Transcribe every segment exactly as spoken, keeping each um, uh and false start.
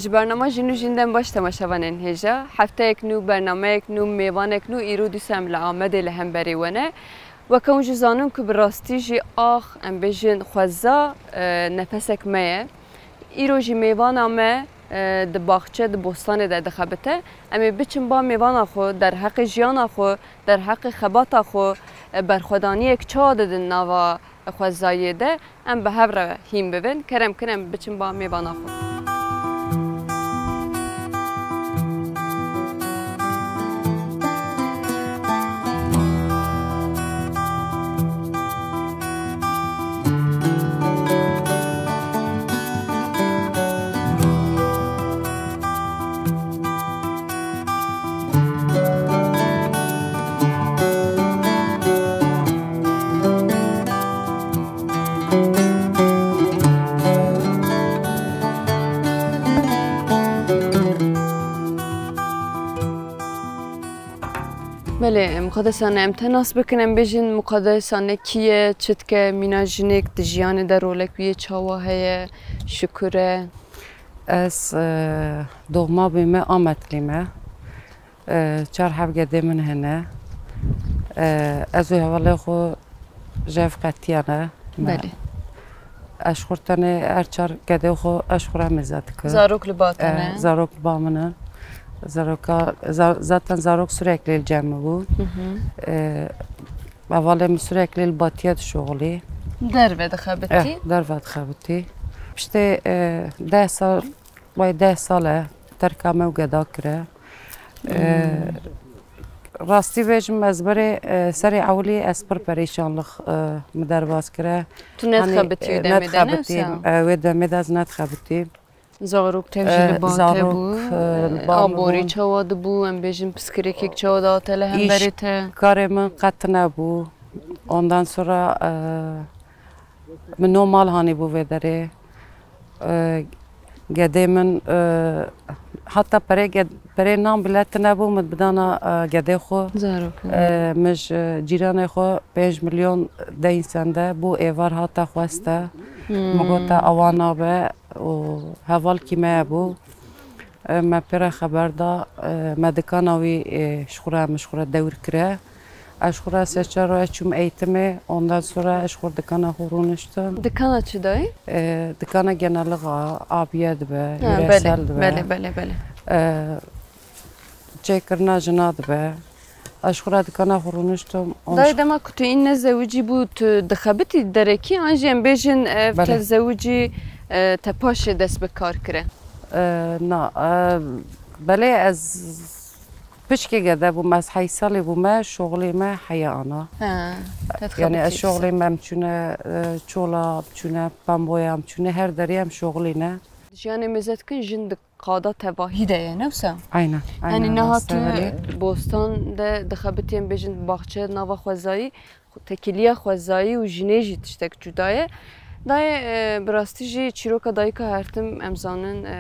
Ji bernama Jin û Jîn dem baş temaşevanên hêja. Hefteyek nû, bernameyek nû, mêvanek nû, îro dîsa em li Amedê li hemberî we ne. Weke hûn jî zanin ku bi rastî jî ax, em bêjin xweza, e, nefesek me ye. Îro jî mêvana me, e, di baxçe, di bostanê de dixebite. Em ê biçin ba mêvana xwe, derheqê jiyana xwe, derheqê xebata xwe, e, berxwedaniyek çawa didin nava xwezayê de, em bi hev re hîn bibin. Kerem kin em biçin ba mêvana xwe. Belê, Muqadesane, em te nas bikin, em bêjin Muqadesane kî ye, çi dike, mîna jinek di jiyanê de rolek wî yê çawa heye, şikur e? Ez, e, doğma büyüme Ametlî me. E, çar heb gedê min hene. E, ez û hevalê xwe jev qetiyane. Me Belê. Eşxur tenê her çar gedê xwe eşxur em êza dikin. Zarok li ba te E, ne? Zarok li ba min in. Zaroka, za-, zaten zarok sürekli li cem min bû. Hı hı. E, hevalê min sürekli li batiye dişoxilî. Derve dixebitî? Eh, derve dixebitî. Piştê, e, deh sal, vay deh sal e, terka me û geda kire. E, Hmm. Rastî bêjim, ez berê, e, serê ewilî ez pir perîşanlix, e, min derbas kire. Tu Hani, nedixebitî e, wê demê de, ne nedixebitîm, wisa? E, wê demê de ez nedixebitîm. Zarok tev jî E, li ba te zarok, bû. E, li ba min bûn. Aborî çawa dibû, em bêjin piskirekek çawa dihate li hemberê te? Îş karê min qet nebû. Ondan sonra, e, min no mal hanî bû vê derê. E, gedê min, e, hata perê ged-, perê nan bile tine bû, min bidana, e, gedê xwe. Zarok. E, min ji cîranê xwe pênc milyon deyn sende bû, êvar hata xweste. Hmm. Min gote, "Awa nabe." û hevalkî me bû. E, me pê re xeber da, e, me dikana wî, e, ji xwe re, min ji xwe re dewr kire. Ez ji xwe re sê çar roj çûm eğitimê, ondan sonra ez ji xwe re dikana xwe rûniştim. Dikana çi dayê? E, dikana genelixa, abiye dibe, Ha, yüreysel belê, dibe. Belê, belê, belê. E, çêkirina jina dibe. Ez ji xwe re dikana xwe rûniştim. Dayê, dema ku tu înne zewicî bû, tu dixebitî derekî, an jî em bêjin, e, Belê. Te zewicî, e, te paşê dest bi kar kire? E, na, e, belê ez pişkê gede bûm, ez heyt salî bûme, şoxilê me heya ana. He, te dixebitî. Yanî ez şoxilê me em çûne, e, çola, em çûne pemboya, em çûne her derê em şoxilî ne. Jiyanê mêze dikin, jin di qada tevahî de ye, ne wisa? Aynen, aynen, Yanî niha tu bostan de dixebitî, em bêjin baxçe, nava xwezayî, tekîliya xwezayî û jinê jî tiştek cuda ye. Dayê, e, bi rastî jî çîroka dayika her tim em zanin, e,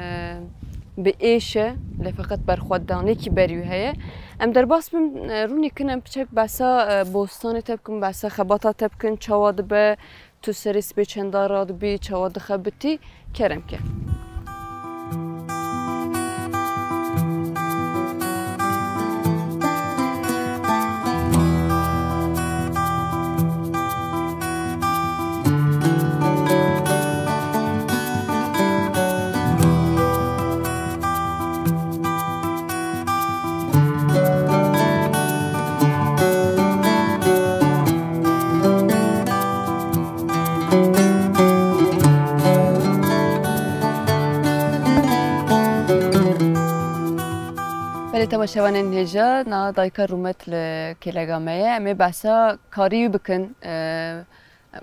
bi êş e, lê feqet berxwedanekî berî wî heye. Em derbas bin, e, rûnî kin em piçek behsa, e, bostanê te bikin, behsa xebata te bikin, çawa dibe, Tu serê sibê çenda radibî, çawa dixebitî, kerem ke. Belê temaşevanên hêja, na dayika rûmet li kêlega me ye. Em ê behsa karî wî bikin. E,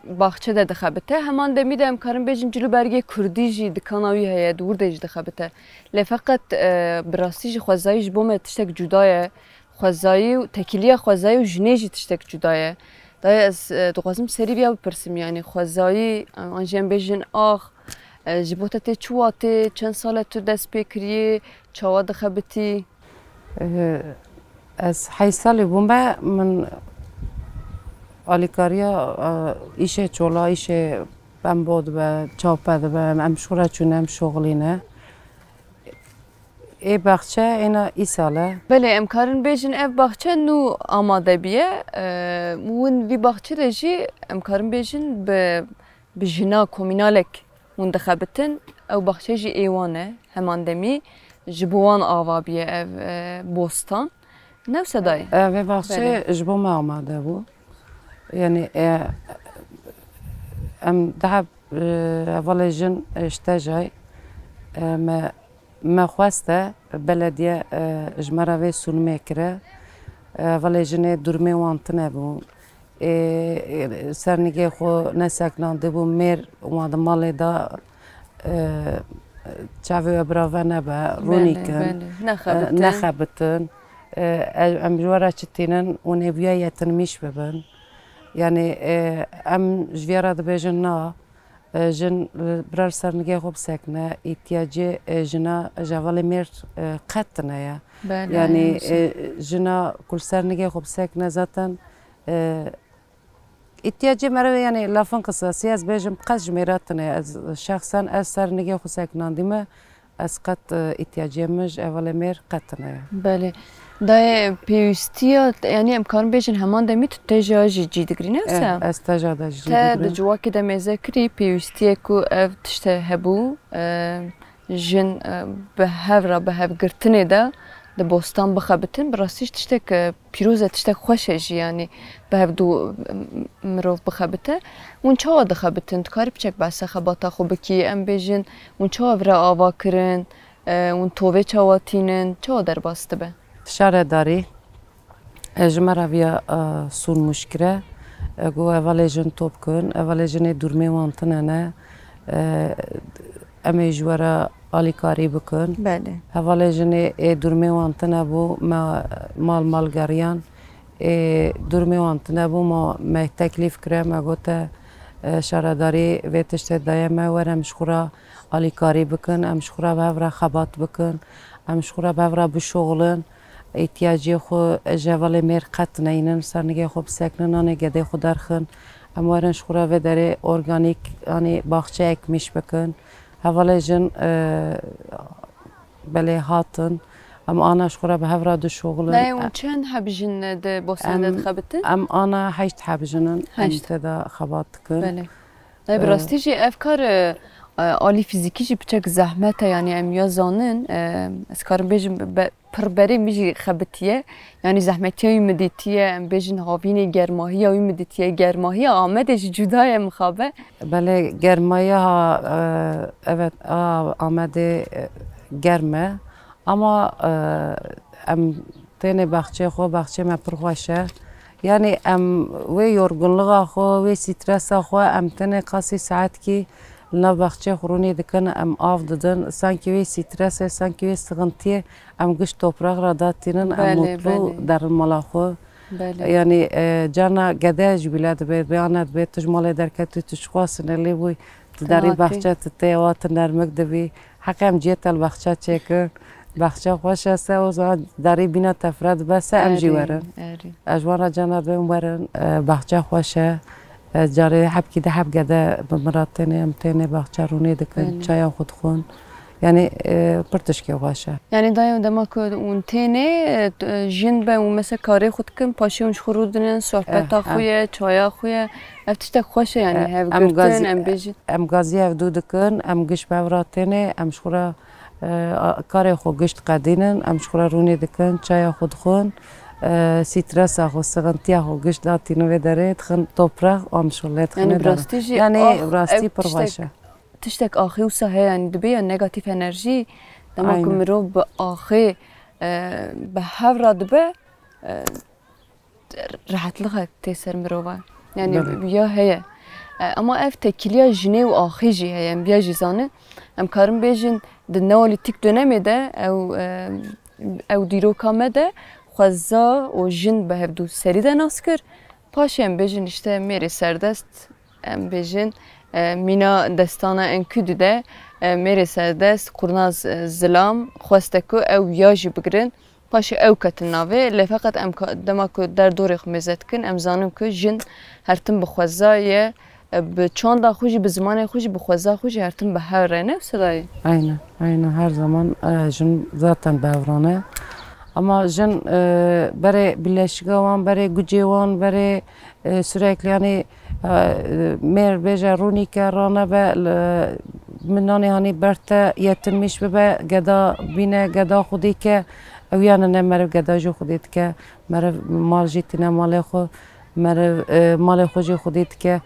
baxçe de dixebite. Heman demî de em karin bêjin cilûbergê kurdî jî dikana wî heye, di wir de jî dixebite. Lê feqet, e, bi rastî jî xwezayî ji bo me tiştek cuda ye. Xwezayî û tekîliya xwezayî û jinê jî tiştek cuda ye. Dayê ez, e, dixwazim serî viya bipirsim, yanî xwezayî, e, an jî em bêjin ax, e, ji bo te tê çi watê, çend sal e tu dest pê kiriyê, çawa dixebitî? E, ez heyt salî bûme, min alîkariya, e, îşê çola, îşê pembo dibe, çape dibe, em ji xwe re çûne, em şoxilîne. Ê baxçe êna îsal e. Belê, em karin bêjin ev baxçe nû amade bûye. E, hûn vî baxçe de jî em karin bêjin bi, bi jina komînalek hûn dixebitin. Ew baxçe jî ê wan e, heman demî ji bo wan ava bûye ev, e, bostan. Ne wisa dayê? E, vê baxçe Belê. Ji bo me amade bû. Yanî, e, em daha, e, hevalê jin, e, ji te jî, e, me, me xweste, belediye, e, ji me re vê sûnimê kire. E, hevalê jinê durmê wan tune bû. Ê, ê, ser nigê xwe neseknandibû, mêr wan di malê de, e, çavê we birave nebe, Belê, rûnîkin, belê. e, Nexebitin. nexebitin. E, e, em ji we re çi tînin, hûn ê vûya yetinmîş bibin. Yanî, e, em ji vê re dibêjin na, e, jin, e, bira li ser nigê xwe bisekine, îhtiyacê, e, jina ji hevalê mêr, e, qet tune ye. Belê, Yanî, aynen. e, jina ku li ser nigê xwe bisekine zaten, e, îhtiyacê meriv, yanî lafin qisasî ez bêjim, qet ji mêra tune ye. Ez şexsen ez ser nigê xwe sekinandîme, ez qet, e, îhtiyacê min ji hevalê mêr qet tune ye. Belê. Dayê pêwîstiya, yanî em karin bêjin heman demî tu teja jî cî digirî, ne wisa? Eh, ez teja de jî Te digirîm. di civakê de mêze kirî pêwîstiyê ku ev tişte hebû, e, jin, e, bi hev re, bi hevgirtinê de di bostan bixebitin, bi rastî jî tiştek, e, pîroz e, tiştek xweş e jî, yanî bi hev du, m-, mirov bixebite. Hûn çawa dixebitin? Dikarî piçek behsa xebata xwe bikî? Em bêjin, hûn çawa vira ava kirin? E, hûn tovê çawa tînin? Çawa derbas dibe? Şaredarî, e, ji me re viya, e, sûn mûş kire. E, got, hevalê jin top kin, hevalê jinê durmê wan tune ne. E, em ê ji we re alîkarî bikin. Belê. Hevalê jinê ê durmê wan tune bû, me mal mal geriyan. Ê durmê wan tune bû, ma me teklîf kire, me gote, e, şaredarî vê tiştê daye me, were em ji xwe re alîkarî bikin, em ji xwe re bi hev re xebat bikin, em ji xwe re bi hev re bişoxilin. Îhtiyacê xwe ji hevalê mêr qet neynin, ser nigê xwe bisekinin, nanê gedê xwe derxin. Em werin ji xwe re vê derê organîk, yanî baxçe ekmîş bikin. Hevalê jin, e, belê hatin. Em ana ji xwe re bi hev re dişoxilin. Dayê, hûn çend heb jin di bostanê de Em, dixebitin? em ana heşt heb jin in, em Heşt. tê de xebat dikin. Belê. Dayê, bi E, rastî jî ev kar, e, e, alî fîzîkî jî piçek zehmet e, yanî em ya zanin, e, ez karim bêjim be-, pir berê min jî xebitiye. Yanî zehmetiya wî min dîtiye, em bêjin havînê germahiya wî min dîtiye. Germahiya Amedê jî cuda ye mixabe. Belê, germahiya, e, evet, a, Amedê, e, germ e. Ama, e, em tênê baxçeyê xwe, baxçeyê me pir xweş e. Yanî em wê yorgunluğa xwe, wê stresa xwe, em tenê qasî saetkî li nav baxçeyê xwe rûnê dikin, em av didin. Sankî wê stresê, sankî wê sixintiyê em giş topraq re datînin, em Belê, mutlu belê. derin mala xwe. Belê. Yanî, e, carna gede ji bîle dibe, bêane dibe, tu ji malê derketî, tu çiqas sinelî bû, tu derî Hatî. baxçe, tu tê wa, tu nermik dibî. Heqê em ciyê te li baxçe çêkin. Baxçe xweş e se, o zaman derî bîna te fire dibe se, em jî Erê, werin. erê. Ez ji wan re carna dibêm werin, e, baxçe xweş e. E, carê hebkî de heb gede bi min re tênê, em tênê baxçe rûnê dikin, Belê. çaya xwe dixwin. Yanî, e, pir tişkê xweş e. Yanî dayê, dema ku hûn tênê, e, t-, e, jin be û mesela karê xwe dikin, paşê hûn ji xwe rûdinin, sohbeta Eh, xwe eh. ye, çaya xwe ye. Ev tiştek xweş e, yanî Eh, em hevgirtin, gazî-, em bêjin. em gazî hevdû dikin, em giş bi hev re tênê, em ji xwe re, e, a-, karê xwe giş diqedînin, em ji xwe re rûnê dikin, çaya xwe dixwin, e, stresa xwe, sixintiya xwe giş datînin vê derê, dixin topraq, em ji xwe lê dixin Yanî vê bi derê. rastî jî, Yanî ah, bi rastî ev pir tiştek xweş e. tiştek axê wisa heye, yanî dibe ya negatîf enerjî, dema ku Aynen. mirov bi axê, e, bi hev re dibe, e, rehetlixe tê ser mirova. Yanî Belê. ya heye. E, ama ev tekiliya jinê û axê jî heye, em viya jî zanin. Em karin bêjin, di neolîtîk dönemê de ew, e, ew dîroka me de xweza û jin bi hevdû serî de nas kir. Paşê em bêjin, işte, mêrê serdest, em bêjin, e, mîna destana Enkûdî de, e, mêrê serdest, qurnaz, e, zilam, xweste ku ew ya jî bigirin. Paşê ew ketin navê, lê feqet em ka-, dema ku derdorê xwe mêze dikin, em zanin ku jin her tim bi xweza ye, e, bi çanda xwe jî, bi zimanê xwe jî, bi xweza xwe jî her tim bi hev re ne wisa dayê? Aynen, aynen, her zaman, e, jin zaten bi hev re ne. Ama jin, e, berê birleşiga wan, berê gucê wan, berê, e, sürekli, yani, e, mêr bêje rûnîke rane be, li, min nanê hanî ber te yetinmiş bibe, geda bîne, geda xwedî ke, ew yanine meriv geda jî xwedî dike, meriv mal jî tîne malê xwe, meriv, e, malê xwe jî xwedî dike.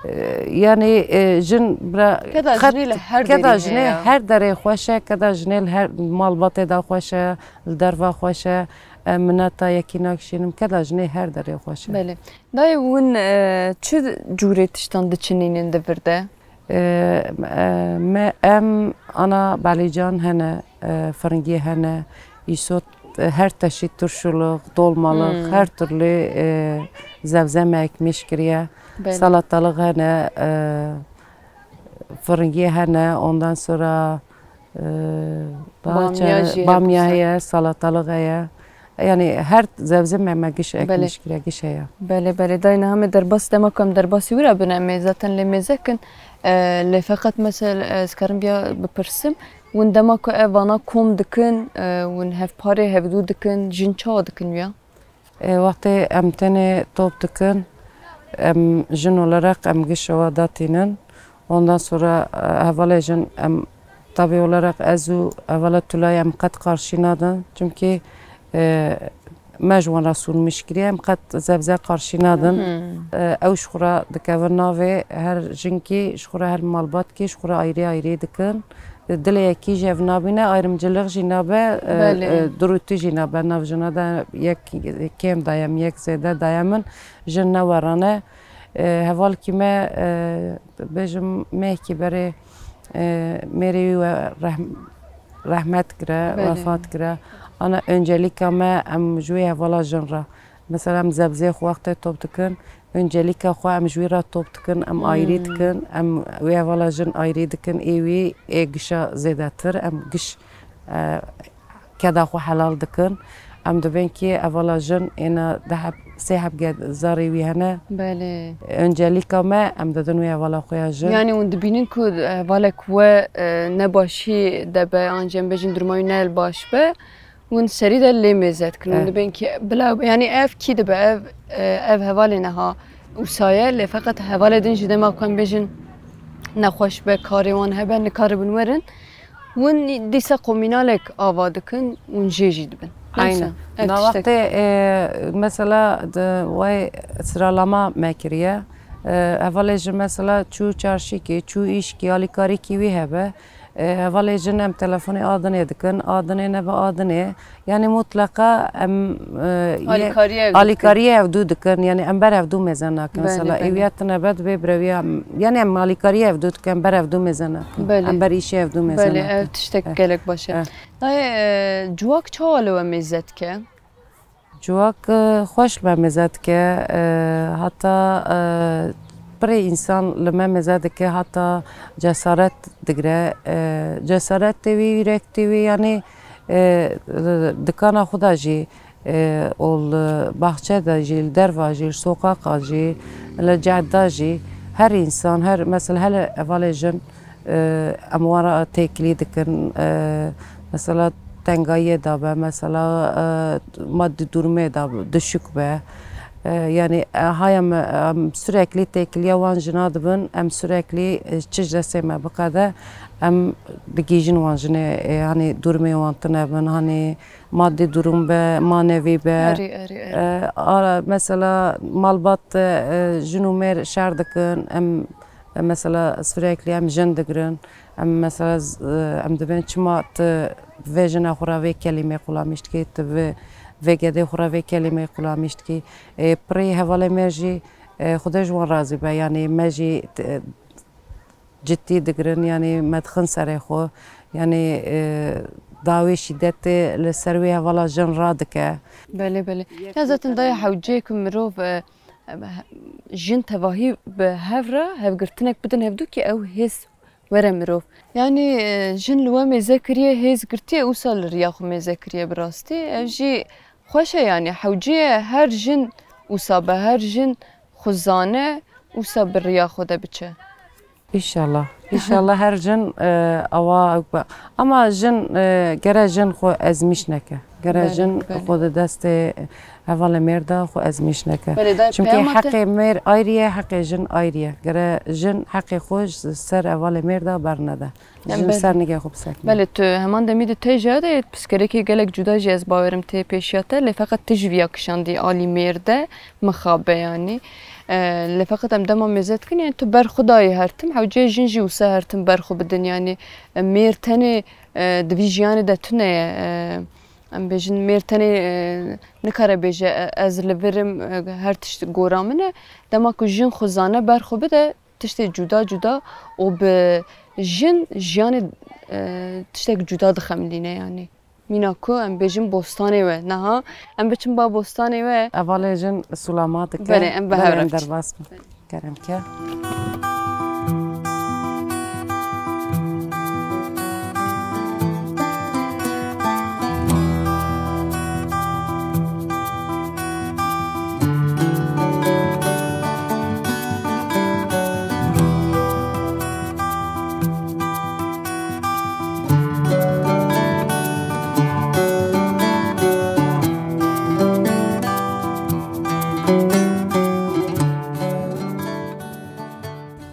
E, yani, e, jin bira Keda xet-, jinê li her keda derê jinê heye. Her derê xweş e, keda jinê li her malbatê de xweş e, li derva xweş e, e, mineta yekî nakişînim, keda jinê her derê xweş e. Belê. Dayê, hûn, e, çi cûrê tiştan diçinînin di vir de? E, e, me, em ana balîcan hene, e, firingiyê hene, îsot, e, her teşî turşuluk, dolmalıq, Hmm. her türlü, e, zevze me ekmiş kiriye. Belê. Salatalıq hene, e, firingiyê hene, ondan sonra, e, daha Bamya çare-, jî bamya hepsa. Heye, salatalıq heye. Yani her zevze me, me giş Belê. Ekmiş kiriye, giş heye. Belê, belê. Dayê, niha me derbas dema ku em derbasî wira bin, em ê zaten lê mêze kin. E, lê feqet mesela, e, ez karim biya bipirsim, hûn dema ku ev vana kom dikin, e, hûn hevparê hevdû dikin, jin çawa dikin wiya? E, wextê em tenê top dikin, em jin olarak em giş ewa datînin. Ondan sonra, e, hevalê jin em, tabi olarak ez û hevala Tülay em qet qarşî nadin. Çimkî, e, me ji wan re sûnmiş kiriye, em qet zevze qarşî nadin. Hı hı. E, ew ji xwe re dikevin navê, her jinkî ji xwe re, her malbatkî ji xwe re ayrî ayrî dikin. Dilê yekî jî ev nabîne, ayrımcılık jî nabe, e, Belê. E, durûtî jî nabe. Nav jina de yek kêm daye min, yek zêde daye min, jin ne werane. E, hevalkî me, e, bêjim mehkî berê, e, mêrê wî we rehm-, rehmet kire, Belê. Wefat kire. Ana öncelîka me em ji wê hevala jin re. Mesela em zebzê xwe wextê top dikin, Öncelîka xwe em ji wî re top dikin, em ayrî Hmm. dikin, em wê hevala jin ayrî dikin, ê wî ê gişa zêdetir, em giş, e, keda xwe helal dikin. Em dibên kî hevala jin êna du heb, sê heb ge-, zarê wî hene. Belê. Öncelîka me, em didin wê hevala xwe ya jin. Yani hûn dibînin ku hevalek we, e, nebaşî de be, an jî em bêjin duruma wî ne baş be, Hûn serî de lê mêze dikin. Hûn Eh. dibên ki bila, yani ev kî dibe, ev, e, ev hevalê niha wisa ye, lê feqet hevalê din jî dema ku em bêjin nexweş be, karê wan hebe, nikaribin werin. Hûn dîsa komînalek ava dikin, hûn jê jî dibin. Neyse, Aynen. ev Na tiştek. wextê, e, mesela di, wê sıralama me kiriye. E, hevalê ji mesela çû çarşîkî, çû îşkî, alîkarîkî wî hebe. E, hevalê jin em telefonê a dinê dikin, a dinê nebe a dinê. Yani mutleqa em, e, ye-, Alîkariyê ev dikin. alîkariyê ev dû dikin. Yani em ber ev dû mêze nakin. Belê, Mesela belê. êwiya tine be dibê birewiya em, yani em alîkariyê ev dû dikin, em ber ev dû mêze nakin. Belê. Em ber îşê ev dû mêze Belê, nakin. ev tiştek Eh. gelek baş e. Eh. Dayê, e, civak çawa li we mêze dike? Civak, e, xweş li me mêze dike, e, heta, e, pirê însan li me mêze dike, heta cesaret digire, e, cesaretê wî, yürektê wî, yanî, e, dikana xwe de jî, e, û li baxçe de jî, li derva jî, li soqaqa jî, li cehd de jî, her însan, her, mesela, hele hevalê jin, e, em wan re têkilî dikin, e, mesela tengayiyê de be, mesela, e, maddi durumê de düşük be. E, yani, e, haya me, em sürekli têkiliya wan jina dibin, em sürekli, e, çi ji destê me biqede, em digihîjin wan jinê, e, hani durumê wan tune bin, hani maddi durum be, manevî be. Erî, erî, erî. E, ara, mesela malbat, e, jin û mêr şer dikin, em E, mesela, sürekli em jin digirin. Em, mesela, z-, e, em dibên çima tu vê jina xwe re vê kelîmê qulamîş dikî, tu vê, vê gedê xwe re vê kelîmê qulamîş dikî. E, pirî hevalê me jî, e, Xwedê ji wan razî be, yanî me jî, e, cidî digirin, yanî me dixin serê xwe. Yanî, e, dawê şîdetê li ser wê hevala jin radike. Belê, belê. Ya zaten dayê hewceyê ku mirov, e, Em he-, jin tevahî bi hev re hevgirtinek bidin hevdû ki ew hêz were mirov. Yanî, e, jin li we mêze kiriye, hêz girtiye, wisa li riya xwe mêze kiriye bi rastî. Ev jî xweş e yanî, hewce ye her jin wisa be, her jin xwe zane, wisa bi riya xwe de biçe. Înşallah. Înşallah her jin, e, awa, ama jin, e, gere jin xwe ezmîş neke. Gere Belê, jin belê. Xwe di destê hevalê mêr de xwe ezmîş neke. Belê, dayê, Çimkî peyama te heqê mêr ayrî ye, heqê jin ayrî ye. Gere jin heqê xwe ji ser hevalê mêr de bernede. Em Jin ber- ser nigê xwe bisekine. Belê, tu heman demî di têja de pirsgirêkê gelek cuda jî ez bawerim tê pêşiya te, lê feqet tu ji viya kişandî alî mêr de mixabe yanî. E, lê feqet em dema mêze dikin, yanî tu ber xwe dayî her tim, hewce jin jî wisa her tim ber xwe bidin, yanî, e, mêr tenê, e, di vî jiyanê de tune ye. E, em bêjin mêr tenê, e, nikare bêje, e, ez li vir im, e, her tişt gora min e. Dema ku jin xwe zane ber xwe bide, tiştê cuda cuda û bi jin jiyanê, e, tiştek cuda dixemilîne yanî. Mîna ku em bêjin bostanê we. Niha em biçin ba bostanê we. Hevalê jin sulama dike. Belê, em bi Belê, hev em re biçin. Derbas bin. Kerem ke.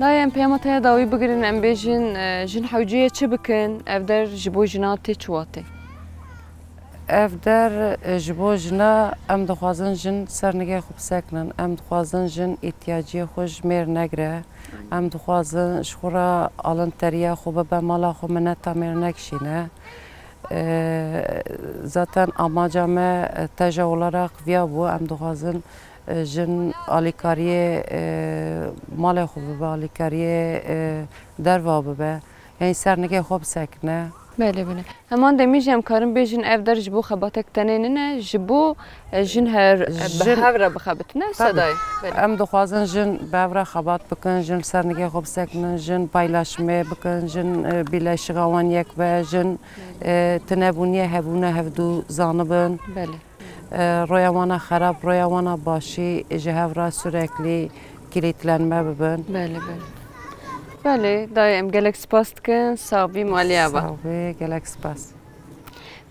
Dayê, em peyama te ya dawî bigirin, em bêjin, e, jin hewceyê çi bikin, ev der ji bo jina tê çi watê? Ev der, e, ji bo jina, em dixwazin jin ser nigê xwe bisekinin, em dixwazin jin îhtiyaciyê xwe ji mêr negire, em dixwazin ji xwe re alinteriya xwe bibe, mala xwe mineta mêr nekişîne. E, zaten amaca me, e, teja olarak viya bû, em dixwazin, e, jin alîkariyê, e, malê xwe bibe, alîkariyê, e, derva bibe. Yanî ser nigê xwe bisekine. Belê, belê. Heman demî jî em karin bêjin ev der ji bo xebatek tenê nine, ji bo, e, jin her, e, bi Jin hev re bixebitine, Tabii. Sedayê. Belê. Em dixwazin jin bi hev re xebat bikin, jin li ser nigê xwe bisekinin, jin paylaşmê bikin, jin, e, bîleşixa wan yek be, jin, e, tinebûniyê hebûne hevdû zanibin. Belê. E, roya wana xerab, roya wana başî ji hev re sürekli kilîtlenme bibin. Belê, belê. Belê, dayê em gelek spas dikin, sax bî, malî ava. Sax bî, gelek spas.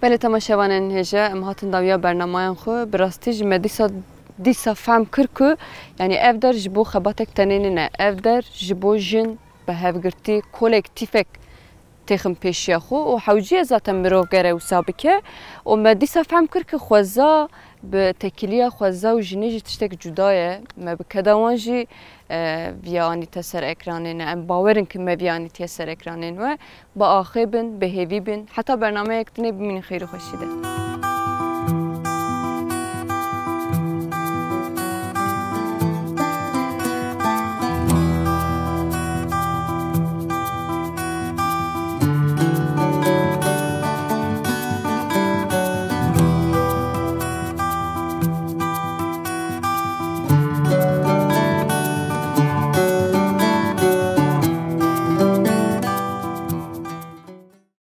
Belê, temaşevanên hêja, em hatin dawiya bernamayan xwe. Bi rastî jî me dîsa, dîsa fehm kir ku, yanî ev der ji bo xebatek tenê nîne. Ev der ji bo jin bi hevgirtî, kolektîfek têxin pêşiya xwe û hewciye zaten mirov gere wisa bike û me dîsa fehm kir ku xweza bi tekiliya xweza û jinê jî tiştek cuda ye. Me bi keda wan jî, e, viya anîte ser ekranên we. Em bawer in ku me viya anîtiye ser ekranên we. Bi axê bin, bi hêvî bin. Heta bernameyek dinê bimînin xêr û xweşî de.